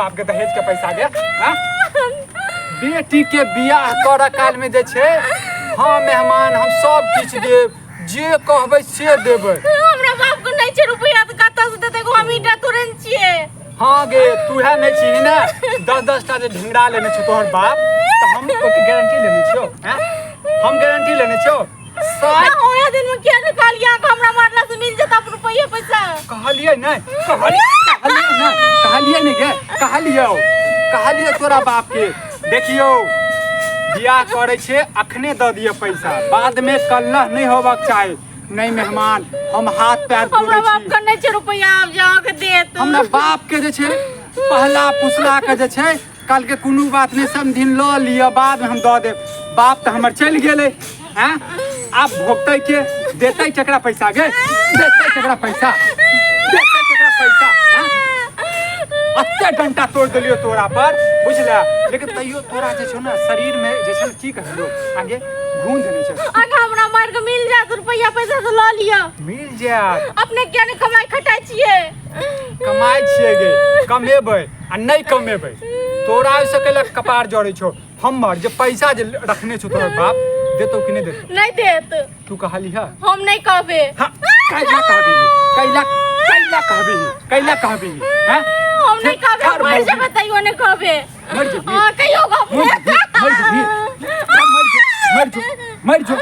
बाप के दहेज के पैसा गे हाँ? बेटी के बियाह करऽ काल में जे छै, हाँ मेहमान हम सब किछु देब, जे कहबै से देबै। हमरा बाप के नहीं छै रुपया तऽ कतऽ से देतै? एगो हम ईटा तुरंत छियै। हाँ गे, तू है नहीं छी ने, 10-10 टा जे ढिंगरा लेने छौ तोहर बाप, तऽ हम ओकर गारंटी लेने छियौ। हैं, हम गारंटी लेने छियौ। साठ ओहे दिन में किया नहीं कहलियै अहाँके हमरा मारला से मिल जेता रुपया पैसा? कहलियै नहीं, कहलियै नहीं, कहलियै नहीं गे, कहलियौ, कहलियै तोरा बाप के। देखियौ, बियाह करै छै अखने दऽ दिअ पैसा, बाद में कल्लह नहीं होबाक चाही। नहीं मेहमान, हम हाथ पैर हमरा जोड़ै बाप छी। के नहीं छै रुपया आब जे अहाँके देत। हमरा बाप के जे छै पहला पुसला के जे छै कल के कोनो बात नहीं, समधिन लऽ लिअ, बाद में हम दऽ देब। बाप तऽ हमर चलि गेलै। हैं, आब भोगतै के? देतै केकरा पैसा गे? देतै केकरा पैसा? देतै केकरा पैसा? हैं, अते डंटा तोड़ देलियो तोरा पर, बुझला? लेकिन तैयो तोरा जे छौ ने शरीर में जे छै ने, की कहियो, आगे घून देने छै। अगर हमरा मारि के मिल जायत रुपया पैसा तऽ लऽ लिअ। मिल जायत। अपने किया नहीं कमाई खटाइ छियै? कमाइ छियै गे, कमेबै आ नहि कमेबै तोरा ओहिसँ कैला कपार जड़ै छौ? हमर जे पैसा जे रखने छौ तोहर बाप, देतौ कि नहि देतौ? नहीं देत। तू कहली है? हम नहीं कहबे। हाँ, कैला कहबी? कैला, कैला कहबी? कैला कहबी? हैं, हम नहीं कहबे। थेथर मर मौगी। जेबै तैयो नहीं कहबे। मर जेबही? हाँ, कहियो गप। मर जेबही, मर जेबही, मर जो, मर जो, मर जो,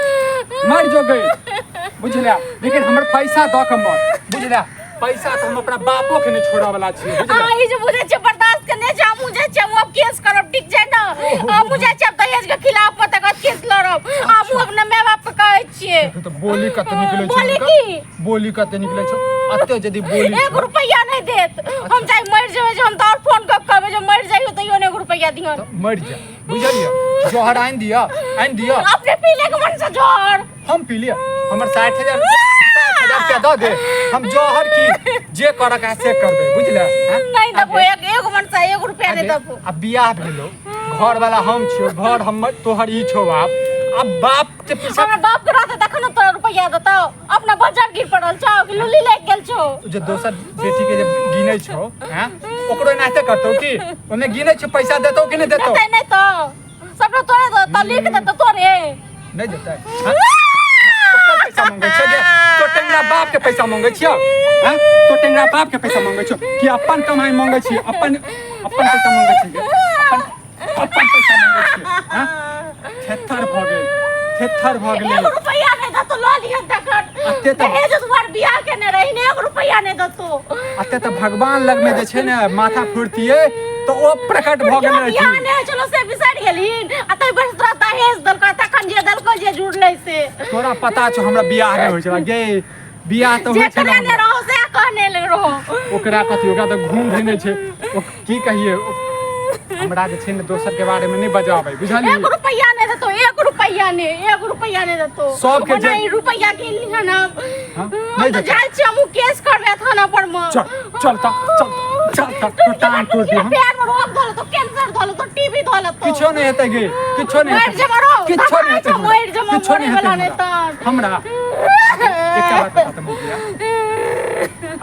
मर जो गए, बुझलिया? लेकिन हमर पैसा दऽ के मर, बुझलिया? पैसा तऽ हम अपना बापो के नहि छोड़ऽ वाला छियै, बुझलिया? अहाँ ई जे बुझै छियै बर्दाश्त केने छै, हमहूँ जाइ छियै, हमहूँ आब केस करब, ठीक छै ने? हमहूँ जाइ छियै आब दहेज के खिलाफ मे, तकर बाद केस लड़ब। हमहूँ अपना माय बाप के कहै छियै। देखू तऽ बोली कते निकलै छै बोली हुनकर। की? बोली कते निकलै छौ? अते यदि बोली एक रुपैया नहि देत। हम चाहे मरि जेबै, जे हम तऽ आओर फोन कऽ के कहबै जे मरि जाइयो तैयो नहि एक रुपैया दिहन। तऽ मरि जा, बुझलियै? जहर आनि दिअ, आनि दिअ। अपने पी ले के मन से जहर। हम पी लिअ? हमर 60,000, 60,000 रुपया दऽ दे, हम जहर की जे करक है से करबै, बुझले? हैं? नहीं देबो, एक एक मन से एक रुपया नहीं देबो। आ बियाह भेलो, घर वाला हम छियौ, घर हमर तोहर ई छौ। बाप आब बाप के पीछा। हमरा बाप के रहते तखन तोरा रुपया देतौ। अपना बाजार गिर पड़ल छौ कि लुली लागि गेल छौ? जे दोसर बेटी के जे गिनै छौ, हैं, ओकरो एनाहिते करतौ की? ओमे गिनै छौ, पैसा देतौ कि नहि देतौ? देतै नहि तऽ सबटा तोरे देतौ, लिख देतौ तोरे। नहि देतै? हैं? ओकर पैसा मंगै छियौ गे? तो टेंगरा बाप के पैसा मंगै छियौ? हैं, तो टेंगरा बाप के पैसा मंगै छियौ कि अपन कमाई मंगै छियौ? अपन अपन पैसा मंगै छियै गे? अपन अपन पैसा मंगै छियौ? हैं, थेथर भऽ गेल, थेथर भऽ गेलै। एक रुपया नहि देतौ, लऽ लिहन तखन। अते तऽ- दहेज दुआर बियाह केने रही ने, एक रुपया नहि देतौ। अते तऽ भगवान लगमे जे छै ने माथा फोड़तियै तऽ ओ प्रकट भऽ गेल बियाह रहथिन। नहि होइ छलौ से बिसरि गेलहिन, आ तै पर तोरा दहेज देलकौ, तखन जे देलकौ जे जुड़लै से। तोरा पता छौ हमरा बियाह नहि होइ छै गे? बियाह तऽ जे होइ छै ने करेने हमरा। रहो से कहने ले रहो। ओकरा कथी, ओकरा तऽ घूम धेने छै। ओ की कहिए, हमरा जे छै ने दोसर के बारे में नहि बजाबै, बुझलियै? एक रुपया नहि देतौ, एक रुपया नहि, एक रुपया नहि देतौ। सबके जे- ओना ई रुपया गिन लिहन हम। हाँ? हम नहि तऽ देतौ। जाइ छियै, हमहूँ केस करबै थाना पर मे। चल, चल तऽ, चल, चल तऽ, तो टांग तोड़ दियौ हम। पैर में रोग धऽ लेतौ, कैंसर धऽ लेतौ, टीबी धऽ लेतौ। किछो नहि हेतै गे, किछो नहि मरि हेतै। जेबो रौ, किछो नहि हेतै दबाइ छौ, हमरा। मरि जेबो, किछो नहि मरै हेतै वला नहि हमरा। तऽ। हमरा एकटा बात बता तऽ मुखिया,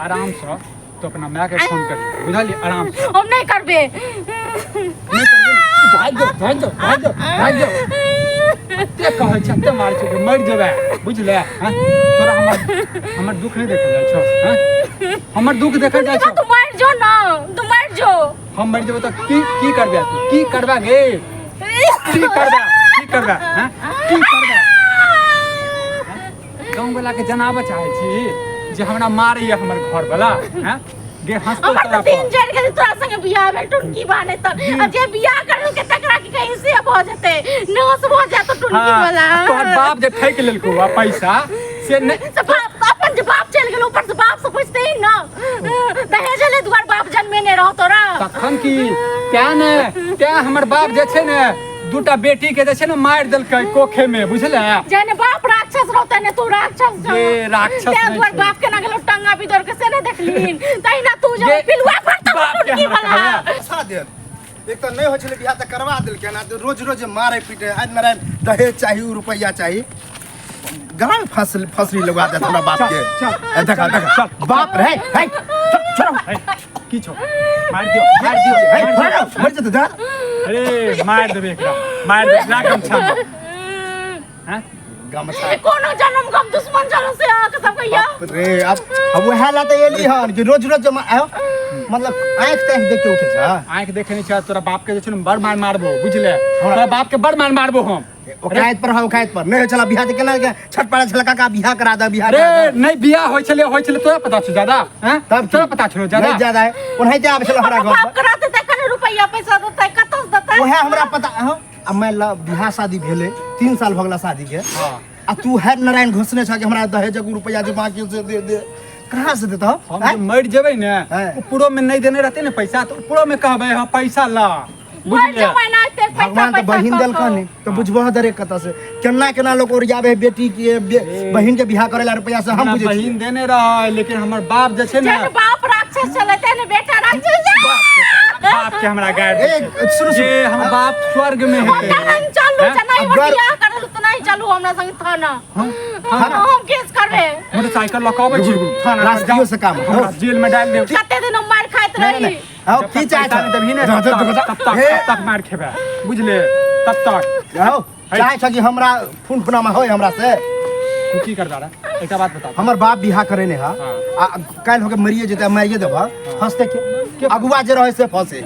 आरामसँ तो अपना माय के फोन करी, बुझलियै? आराम से। हम नहीं करबे। नहीं करबे ने? भागि जाओ, भागि जाओ, भागि जाओ, भागि जाओ। एते कहै छै, एते मारै छै कि मरि जेबै, बुझले? हँ, तोरा हमर हमर दुख नहि देखल जाइ छौ? हँ, हमर दुख देखल जाइ छौ? तू मर जो ना, तू मर जो। हम मरि जेबै तऽ की की करबै तू? की करबै गे? की करबै, की करबै? हँ, की करबै? गाँव वाला के जनाबऽ चाहै छी जे हमरा मारैया हमर घर वाला। हैं गे, हंसतो हमर तोरा तऽ दिन पर। जरि गेल तोरा संगे बियाह भेल टुनकी बाने तऽ, आ जे बियाह करल के तकरा की कहीं से भऽ जेतै, नाश भऽ जायत टुनकी हाँ, वाला। तोहर बाप जे ठकि लेलकौ आ पैसा से नहि से बाप अपन जे बाप चलि गेल, ऊपर से बाप से पूछते ही ना, दहेज ले दुआर बाप जन्मेने रहो तोरा। तखन की, तें ने, तें हमर बाप जे छै ने दूटा बेटी के जे छै ने मारि देलकै कोखे में, बुझले? जेने बाप राक्षस रहतै ने तू राक्षस छौ। ये राक्षस तें नहि दुआर छै। बाप केना गेलो टंगा बिदोर के से नहि देखलिन, तहिना तू जे ये पिलुआ पर तऽ बाप के टुटकी हमरा वाला। कहबै। पैसा देत। एक तऽ नहि होइ छलै बियाह तऽ करवा देलकै ने, रोज रोज मारे पीटे, आइ नारायण दहेज चाही, ओ रुपैआ चाही, गला में फांसी, फांसी लगा देत हमरा बाप के। चल, ए, देखा देखा चल। बाप रे, हे, चल। छोड़ो। की छौ? मार दियो, मार दियो। हे, छोड़ो, मर जेतै जा। अरे मार देबे एकरा, मार देबे, ला गमछा में। हैं? गमछा। कोनो जन्म गम दुश्मन चलो से अहाँ के सब कहिया। बाप रे, अब वएह ला तऽ एली हन कि रोज रोज जमा आयो, मतलब आँखि ताँखि देख के उठै छ। आँखि देखे नहीं छै तोरा बाप के जे छै ने बड़ मार मारबो, बुझले? तोरा बाप के बड़ मार मारबो हम। ओकायत पर, ओकायत पर नहीं छला बियाह केना के छठ पाड़ा छला काका बियाह करा दे, बियाह अरे करा दे। नहीं बियाह होय छले, होय छले, तोरा पता छौ ज्यादा? हैं? तब तोरा पता छलो ज्यादा? नहीं ज्यादा है, ओनाहिते आबै छलो हमरा हमरा घर बाप पर। करा देतै कने रुपैया पैसा देतै, कतौ से देतै? ओहे हमरा पता हँ। आ मान ला बियाह शादी भेलै, 3 साल भऽ गेला शादी के। हाँ। आ तू है नारायण घोषणे छ कि हमरा दहेज के रुपैया जे बाकी से दे दे, कहाँ से देता? हम जे मरि जेबै ने, हैं। उपरो में नहीं देने रहते ने पैसा तो उपरो में कहबै हाँ पैसा ला, मर बुझलियै? जेबै ना एते पैसा। भगवान तऽ पैसा बहिन कऽ देलकन कऽ। तऽ बुझबह दरे कतऽ से केना केना लोक ओरियाबे है बेटी के, बहिन के बियाह करे ला रुपया से। हम हमरा बुझै बहिन छियै। देने रहै, लेकिन हमर बाप जे छै ने, जेहन बाप राक्षस छलै तेहन बेटा राक्षस। बाप के हमरा गारि ए, दै छै। सुनू, सुनू। जे हमर बाप स्वर्ग में हेतै। तहन चलू, हैं? जेना अब गर- बियाह करल तऽ नहीं चलू हमरा संग थाना, हम हम केस करबै। मोटरसाइकिल लऽ कऽ अबै छी थाना पर, राष्ट्रीय जाउ। से काम। हमरा जेल में डालि देब। कते दिन हम मारि खाइत नहीं, रही। नहीं, आओ, जब की तक चाहे पैसा नहीं देबही ने, जा, जा, तब जा, तक, तब तक, हे। तब तक मार खेबै, बुझले? तब तक। आओ, चाहे छ कि हमरा फोन फोनामा होय हमरा से। तू की करबा रे? एकटा बात बता। हमर बाप बियाह करे ने हा। हाँ। आ काल्हि होके मरिए जेतै, मारिए देबह, फंसते के अगुआ जे रहे से फंसे,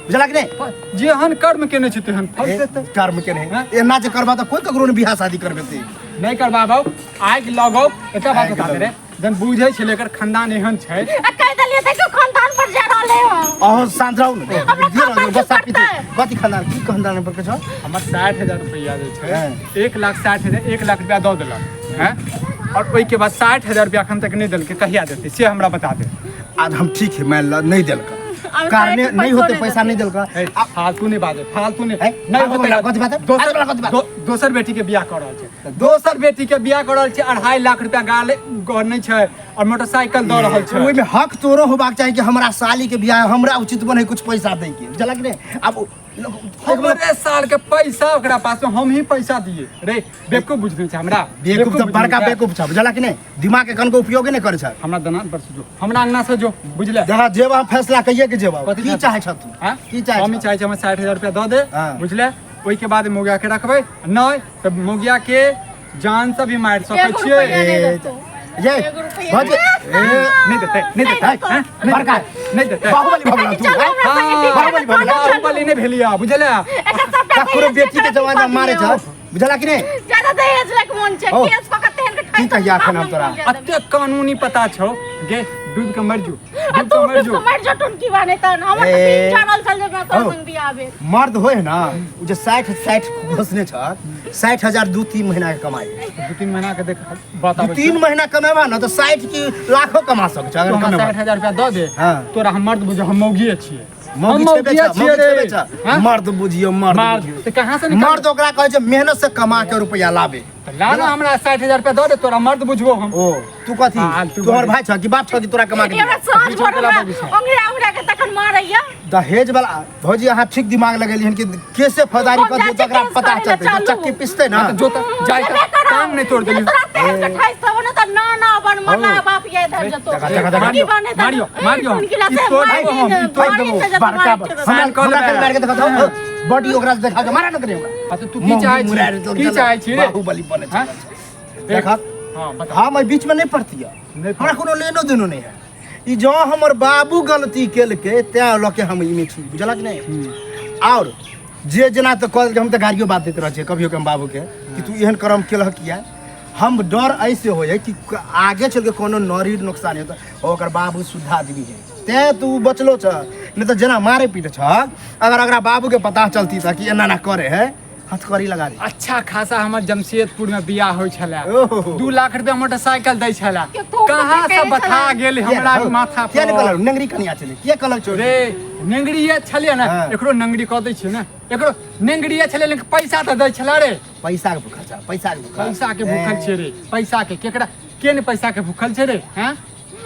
बुझला कि नहीं? जेहन कर्म केने छै तेहन फल देतै। कर्म के नहीं। हाँ? एना जे करबा तऽ कोई ककरो ने बियाह शादी करबे ते। नहीं करबाबौ, आगि लगौ। एकटा बात आगि बता दे रे, लगौ। जहन बुझै छलै एकर खानदान एहन छै। आ कहि देलियै देखियौ खानदान पर जा रहल है। अहाँ शांत रहू ने। हमरा दियौ ने, खानदान गुस्सा की पीते। करतै? कथी खानदान, की खानदान पर के छौ? हमर 60,000 रुपैआ जे छै, हाँ। 1,60,000, 1 लाख रुपया दऽ देलक हैं, और ओहिके बाद 60,000 रुपया एखन तक नहि देलकै। कहिया देतै से हमरा बता दे। आज हम ठीक है, मान ला नहीं देलक आब कारणे साठि नहीं पैसो होते नहि पैसा नहीं देलक। ए, फालतू नहीं बाजे, फालतू नहीं। है? नहीं फालतू होते। वाला कथी बात है? दोसर फालतू वाला कथी बात? दोसर बेटी के बियाह कर रहल छै, दोसर बेटी के बियाह कर रहल छै, 2.5 लाख रुपया गाल गनै छै और मोटरसाइकिल दऽ रहल छै। ओहिमे हक तोरो होबाक चाही कि हमरा साली के बियाह हमरा उचित बने कुछ पैसा दै के, बुझलक कि नहीं? आब हमरे साल के पैसा ओकरा पास में, हम ही पैसा दिए रे। बेवकूफ बुझने छै हमरा? बेवकूफ तऽ बुझने बड़का छै। बेवकूफ छ, बुझलक कि नहीं? दिमाग के कनको उपयोगे नहीं करै छ। हमरा दनान पर से जो, हमरा अंगना से जो, बुझले? जहाँ जेब हम फैसला कहिए के जेब। कथी की फैसला? चाहे छ तू? हाँ? की चाहे हम ही छ? चाहे छी हमरा 60,000 रुपया दऽ दे। हाँ। बुझले? ओहिके बाद मौगिया के रखबै, नहि तऽ मौगिया के जान से भी मारि सकै एगो छियै। रुपैआ नहि देतौ। ये एगो रुपैआ भौजी, ए, नहि देतै, नहि देतै, है, हैं? नहि बड़का। देतै, नहि देतै। बाहुबली भऽ गेलौ तू, चलू हैं? हमरा संगे, ठीक छै, बाहुबली भऽ गेलौ। चलू। बाहुबली नहि भेलियै, बुझले? एकर सबटा ककरो दहेज बेटी के के जवान खराब मारे दियौ। छ, बुझला कि नहीं? ज्यादा दहेज लग मोन छै। ओ। केस पकड़ तेहन के की कहिया एखन हम तोरा? अते कानूनी पता छौ गे, डूब के मर जो, आ डूब तू के मर जो। डूब के मर जो टुनकी बाने तहन। हमर तऽ ए। दिन चढ़ल छल जे तोरा हौ। संग बियाह भेल। मर्द होय है ना उ जे 60 60 घोषणे छ, 60,000 2-3 महीना के कमाई। 2-3 महीना के देख बात दू आबै तीन महीना कमेबा ना तऽ 60 की लाखो कमा सकै छ तू अगर हमरा कमेबा। 60,000 रुपया दऽ दे। हाँ। तोरा हम मर्द बुझ, हम मौगिए छियै। मौगी हम छेबे मौगिए छ, छियै मौगी रे। छेबे छ। हाँ? मर्द बुझियो, मर्द मर्द बुझियो। तऽ कहाँ से निकाल? मर्द ओकरा कहै छै मेहनत से कमा के रुपया लाबे। तऽ ला ना, हमरा 60,000 रुपया दऽ दे, तोरा मर्द बुझबो हम। ओ तू कथी? हाँ, तू तोहर बोल। भाई छ कि बाप छ कि तोरा कमा के हमरा दिया? साँझ बीच भर में हमरा चला बगीचा। अंगुरा अंगुरा के तखन मारैया। दहेज वाला भौजी, अहाँ ठीक दिमाग लगेलिहन कि कैसे फौजदारी हम कर जाइ दियौ छी तकरा केस पता करै लए, चलतै जब चलू। चक्की पिसतै ना। हाँ, तऽ जो तऽ जाइ जेबे तऽ करब। टांग नहि तोड़ देलियौ। तोरा तेहन के ठाइस थबो ने तऽ ना ना अपन मरला बाप ये इधर जतो। देखा, देखा, देखा। की बने तऽ मारियो, मारियो। टुनकी ला ई से तोड़ मारि देबो हम, दिन, ई तोड़ मारि देबो। से जब बड़का मारि के हमरा साइन कऽ हमरा लेबै। खाली मारि के देखा दो बॉडी ओकरा से देखा के मारा न करे ओकरा। हाँ, तऽ तू की चाहै छी? की चाहै छी रे? बाहुबली बने हाँ? देखा। हाँ, बता। हम एहि बीच में नहीं पड़ती है। नहि। हमरा कोनो लेनो देनो नहीं है। ई जँ हमर बाबू गलती केलकै तैं लऽ के हम ई में छी, बुझलक नहि? आओर जे जेना तऽ कहल, हम तऽ गाड़ियो बात दैत रहै छियै कभियो के हम बाबूके कि तू एहन कर्म केलह किया। हम डर ऐसे होइए कि आगे चल के कोनो नरी नुकसान हेतै, ओकर बाबू शुद्ध आदमी है तैं तू बचलो छ, नहीं तऽ जेना मारे पीटे छ, अगर अगरा बाबूके पता चलती तऽ कि एना एना करे है, हथकड़ी लगा दे। अच्छा खासा हमर जमशेदपुर में बियाह होइ छलै। ओहो। 2 लाख रुपया मोटरसाइकिल दै छलै। के तू कहाँ कते से कहै बता छलै? गेल हमरा माथा किया नहि पर। कहलक नंगरी कनिया छलै, किया कहलक छोड़ रे नेंगड़िए छलियै ने। हाँ। एकरो नंगड़ी कऽ दै छियै ने, एकरो नेंगड़िए छलै, लेकिन पैसा तऽ दै छलै रे। पैसा के भूखल छ, पैसा के भूखल। पैसा के भूखल छियै रे, पैसा के। केकरा के ने पैसा के भूखल छै रे? हैं,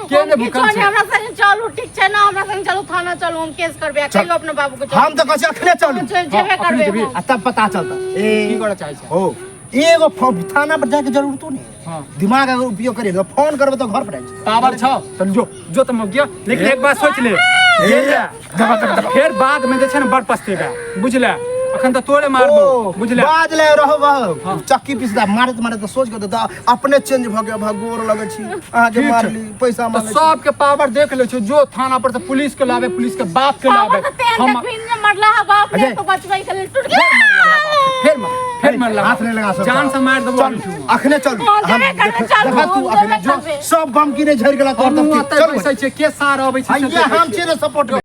के ने हम भूखल किछो छै? नहि, हमरा संगे चलू, ठीक छै ना? हमरा संगे चलू थाना, चलू, हम केस करबै आ चल। कहियो अपना बाबू के। हम तऽ कहै छी अखने चलू। चल जेबे हाँ, अखने करबै जेबही। हम। आ तब पता चलता ए की करऽ चाहै छै? हो। एगो थाना पर जाके जरूरतो नहीं है। हाँ। दिमाग अगर उपयोग करिए तो फोन करबे तो घर पर आबि जेतै। पावर छौ तऽ जो जो तऽ मौगिया लेकिन एक बात सोच ले फेर बाद में जे छै ने बड़ पछतेबे बुझले अखन तऽ तोरे मारबो ओ, बुझले बाज ले रहब चक्की पिसदा मारैत मारैत सोच के तऽ अपने चेंज भऽ गेल भऽ गोर लगै छी अहाँके ठीक छै। मारली पैसा तऽ मांगै छी। सबके पावर देख लै छौ जो थाना पर से पुलिस के लाबे पुलिस के बाप के लाबे पापा तऽ तेहन हम देखबिन जे मरला हा बाप ने अजय। तो बचबै के लेल टूट गेल फेर मार फेर मारला हाथ नहीं लगा सकता जान से मार देबो चल अखने चल हाँ, जेबे करबै, चल, देखा तू हम अखने जेबे जो करबै। सब बम की नहीं झड़ गेला तोर हमहूँ तब ओतै चल बैसै छियै के सार अबै छै से आइए देखै हम छियै। छी रे सपोर्ट में।